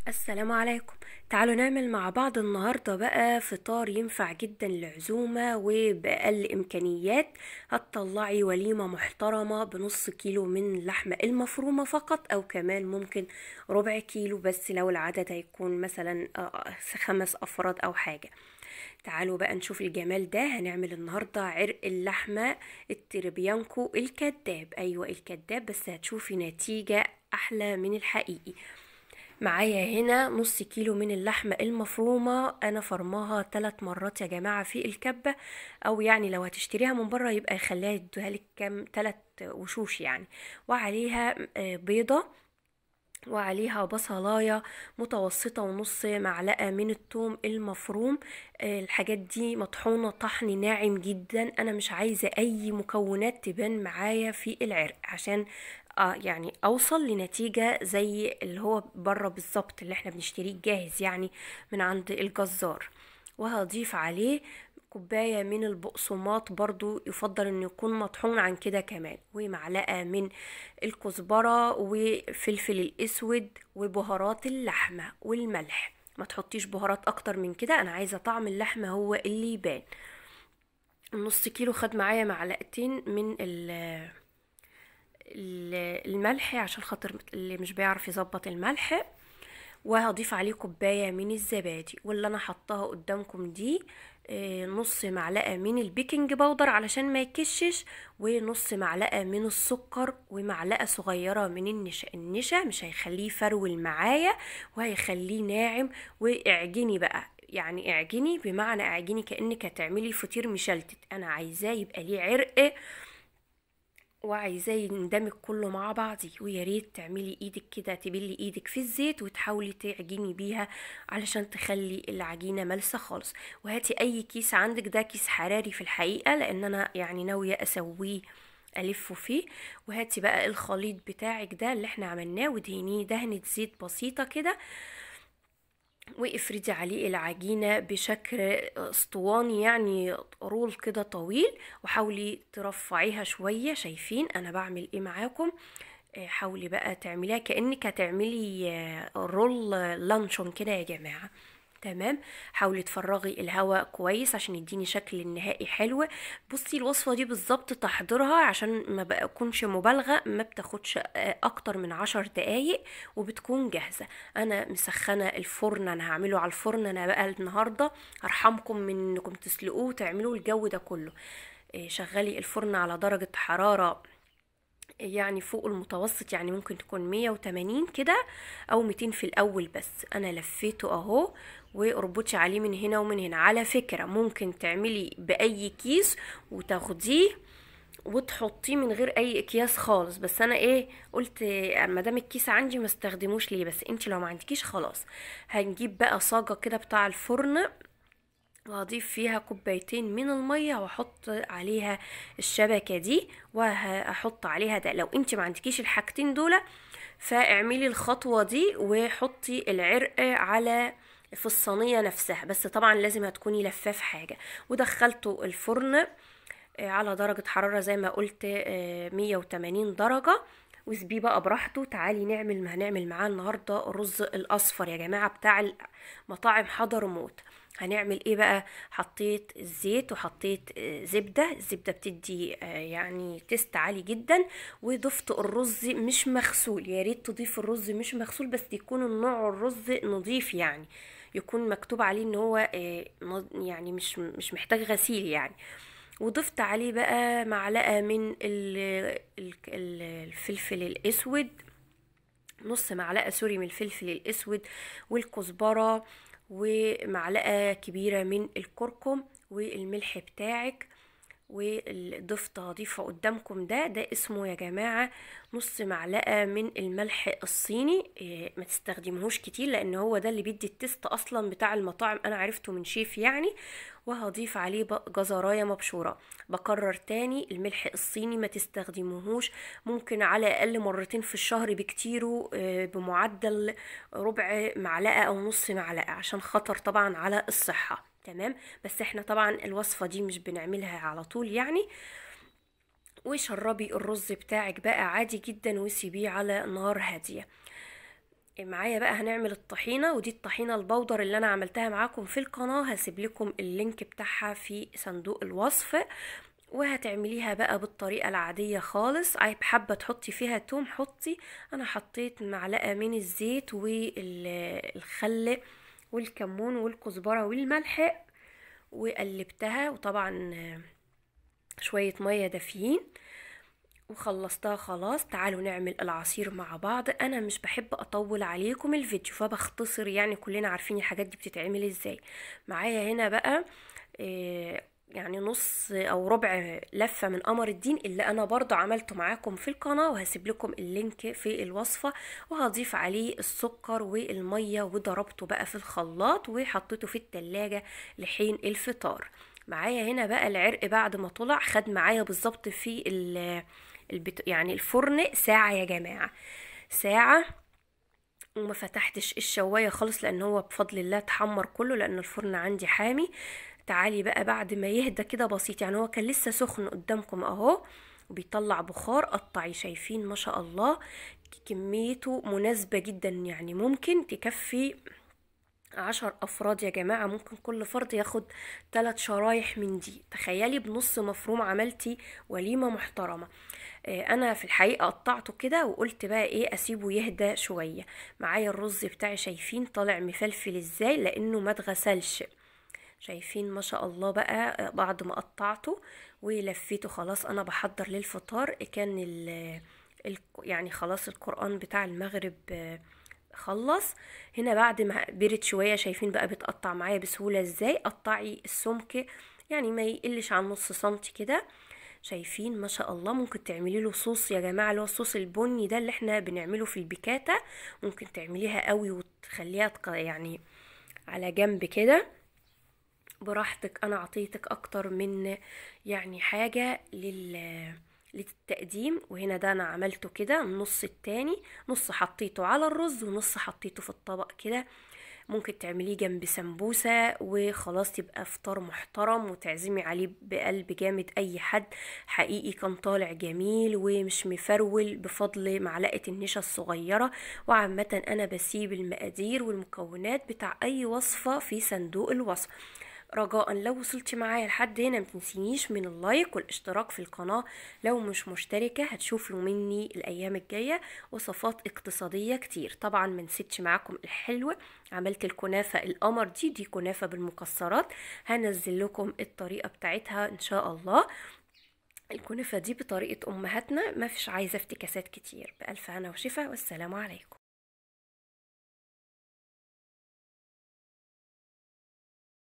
السلام عليكم. تعالوا نعمل مع بعض النهاردة بقى فطار ينفع جدا لعزومة وبأقل إمكانيات. هتطلعي وليمة محترمة بنص كيلو من اللحمة المفرومة فقط، أو كمان ممكن ربع كيلو بس لو العدد هيكون مثلا 5 أفراد أو حاجة. تعالوا بقى نشوف الجمال ده. هنعمل النهاردة عرق اللحمة التربيانكو الكداب. أيوة الكداب، بس هتشوفي نتيجة أحلى من الحقيقي. معايا هنا نص كيلو من اللحمة المفرومة، انا فرماها 3 مرات يا جماعة في الكبة، او يعني لو هتشتريها من بره يبقى خليها يدوها لك كام 3 وشوش يعني. وعليها بيضة، وعليها بصلاية متوسطة، ونص معلقة من الثوم المفروم. الحاجات دي مطحونة طحن ناعم جدا، انا مش عايزة اي مكونات تبان معايا في العرق عشان يعني اوصل لنتيجة زي اللي هو بره بالظبط اللي احنا بنشتريه جاهز يعني من عند الجزار. وهضيف عليه كوباية من البقسماط، برضو يفضل انه يكون مطحون عن كده كمان، ومعلقة من الكزبرة وفلفل الاسود وبهارات اللحمة والملح. ما تحطيش بهارات اكتر من كده، انا عايزة طعم اللحمة هو اللي يبان. النص كيلو خد معايا معلقتين من الملح عشان خاطر اللي مش بيعرف يظبط الملح. وهضيف عليه كوباية من الزبادي، واللي انا حطاها قدامكم دي نص معلقة من ال baking powder علشان ما يكشش، ونص معلقة من السكر، ومعلقة صغيرة من النشا. النشا مش هيخليه فرول معايا وهيخليه ناعم. واعجني بقى، يعني اعجني بمعنى اعجني كأنك هتعملي فطير مشلتت. انا عايزاه يبقى ليه عرق، وعايزاه يندمج كله مع بعضي. ويا ريت تعملي ايدك كده، تبلي ايدك في الزيت وتحاولي تعجني بيها علشان تخلي العجينة ملسة خالص. وهاتي اي كيس عندك، ده كيس حراري في الحقيقة لان انا يعني ناوية اسويه الفه فيه. وهاتي بقى الخليط بتاعك ده اللي احنا عملناه، ودهنيه دهنة زيت بسيطة كده، وافردي عليه العجينة بشكل اسطواني يعني رول كده طويل، وحاولي ترفعيها شوية. شايفين انا بعمل ايه معاكم؟ حاولي بقى تعمليها كأنك هتعملي رول لانشون كده يا جماعة. تمام، حاولي تفرغي الهواء كويس عشان يديني شكل النهائي حلو. بصي الوصفة دي بالظبط تحضيرها عشان ما بكونش مبالغة، ما بتاخدش اكتر من 10 دقايق وبتكون جاهزة. انا مسخنة الفرن، انا هعمله على الفرن. انا بقى النهاردة هرحمكم من انكم تسلقوه وتعملوه الجو ده كله. شغلي الفرن على درجة حرارة يعني فوق المتوسط، يعني ممكن تكون 180 كده او 200 في الاول. بس انا لفيته اهو، واربطي عليه من هنا ومن هنا. على فكرة ممكن تعملي باي كيس وتاخديه وتحطيه من غير اي اكياس خالص، بس انا ايه قلت ما دام الكيس عندي ما استخدموش ليه، بس انت لو ما عندكيش خلاص. هنجيب بقى صاجة كده بتاع الفرن، وهضيف فيها كوبايتين من المية، واحط عليها الشبكة دي، وهحط عليها ده. لو انت ما عندكيش الحاجتين دول فاعملي الخطوة دي وحطي العرق على في الصينية نفسها، بس طبعا لازم هتكوني لفاه في حاجة. ودخلته الفرن على درجة حرارة زي ما قلت 180 درجة، وسيبيه بقى براحته. تعالي نعمل ما هنعمل معاه النهارده الرز الاصفر يا جماعة بتاع مطاعم حضرموت. هنعمل ايه بقى؟ حطيت الزيت وحطيت زبدة، الزبدة بتدي يعني تيست عالي جدا. وضفت الرز مش مغسول، يا ريت تضيف الرز مش مغسول، بس يكون النوع الرز نظيف، يعني يكون مكتوب عليه ان هو يعني مش محتاج غسيل يعني. وضفت عليه بقى معلقة من الفلفل الاسود، نص معلقة سوري من الفلفل الاسود والكزبرة، ومعلقة كبيرة من الكركم والملح بتاعك. وضفت هضيفه قدامكم ده اسمه يا جماعة نص معلقة من الملح الصيني. ما تستخدمهوش كتير لان هو ده اللي بيدي ال taste اصلا بتاع المطاعم، انا عرفته من شيف يعني. وهضيف عليه جزراية مبشورة. بكرر تاني، الملح الصيني ما تستخدموهوش، ممكن على الاقل مرتين في الشهر بكتيره، بمعدل ربع معلقة او نص معلقة عشان خطر طبعا على الصحة. تمام، بس احنا طبعا الوصفة دي مش بنعملها على طول يعني. وشربي الرز بتاعك بقى عادي جدا، وسيبيه على نار هادية. معايا بقى هنعمل الطحينة، ودي الطحينة البودر اللي انا عملتها معاكم في القناة، هسيب لكم ال link بتاعها في صندوق الوصف. وهتعمليها بقى بالطريقة العادية خالص. حابة تحطي فيها توم حطي، انا حطيت معلقة من الزيت والخل والكمون والكزبرة والملح وقلبتها، وطبعا شوية مية دافيين، وخلصتها خلاص. تعالوا نعمل العصير مع بعض. انا مش بحب اطول عليكم الفيديو فبختصر، يعني كلنا عارفين الحاجات دي بتتعمل ازاي. معايا هنا بقى يعني نص او ربع لفة من قمر الدين اللي انا برضو عملته معاكم في القناة، وهسيب لكم ال link في الوصفة، وهضيف عليه السكر والمية وضربته بقى في الخلاط وحطيته في التلاجة لحين الفطار. معايا هنا بقى العرق بعد ما طلع، خد معايا بالظبط في يعني الفرن ساعة يا جماعة، ساعة، وما فتحتش الشواية خالص لان هو بفضل الله اتحمر كله لان الفرن عندي حامي. تعالي بقى بعد ما يهدى كده بسيط، يعني هو كان لسه سخن قدامكم اهو وبيطلع بخار، قطعي. شايفين ما شاء الله كميته مناسبة جدا، يعني ممكن تكفي 10 افراد يا جماعة، ممكن كل فرد ياخد 3 شرايح من دي. تخيلي بنص مفروم عملتي وليمة محترمة. انا في الحقيقة قطعته كده وقلت بقى ايه، اسيبه يهدى شوية. معايا الرز بتاعي شايفين طالع مفلفل ازاي لانه ما اتغسلش، شايفين ما شاء الله بقى بعد ما قطعته ولفيته خلاص انا بحضر للفطار. كان يعني خلاص القرآن بتاع المغرب خلص. هنا بعد ما برد شوية شايفين بقى بتقطع معايا بسهولة ازاي. قطعي السمك يعني ما يقلش عن نص سنتي كده، شايفين ما شاء الله. ممكن تعملي له صوص يا جماعة، اللي هو الصوص البني ده اللي احنا بنعمله في البيكاتا، ممكن تعمليها قوي وتخليها يعني على جنب كده براحتك. انا اعطيتك اكتر من يعني حاجة للتقديم. وهنا ده انا عملته كده النص التاني، نص حطيته على الرز ونص حطيته في الطبق كده. ممكن تعمليه جنب سمبوسة وخلاص يبقى فطار محترم وتعزمي عليه بقلب جامد اي حد. حقيقي كان طالع جميل ومش مفرول بفضل معلقة النشا الصغيرة. وعامة انا بسيب المقادير والمكونات بتاع اي وصفة في صندوق الوصف. رجاء لو وصلتي معايا لحد هنا ما تنسينيش من اللايك والاشتراك في القناة لو مش مشتركة، هتشوفوا مني الايام الجاية وصفات اقتصادية كتير. طبعا ما نسيتش معاكم الحلوة، عملت الكنافة القمر دي كنافة بالمكسرات، هنزل لكم الطريقة بتاعتها ان شاء الله. الكنافة دي بطريقة امهاتنا، ما فيش عايزة افتكاسات كتير. بألف هنا وشفا، والسلام عليكم.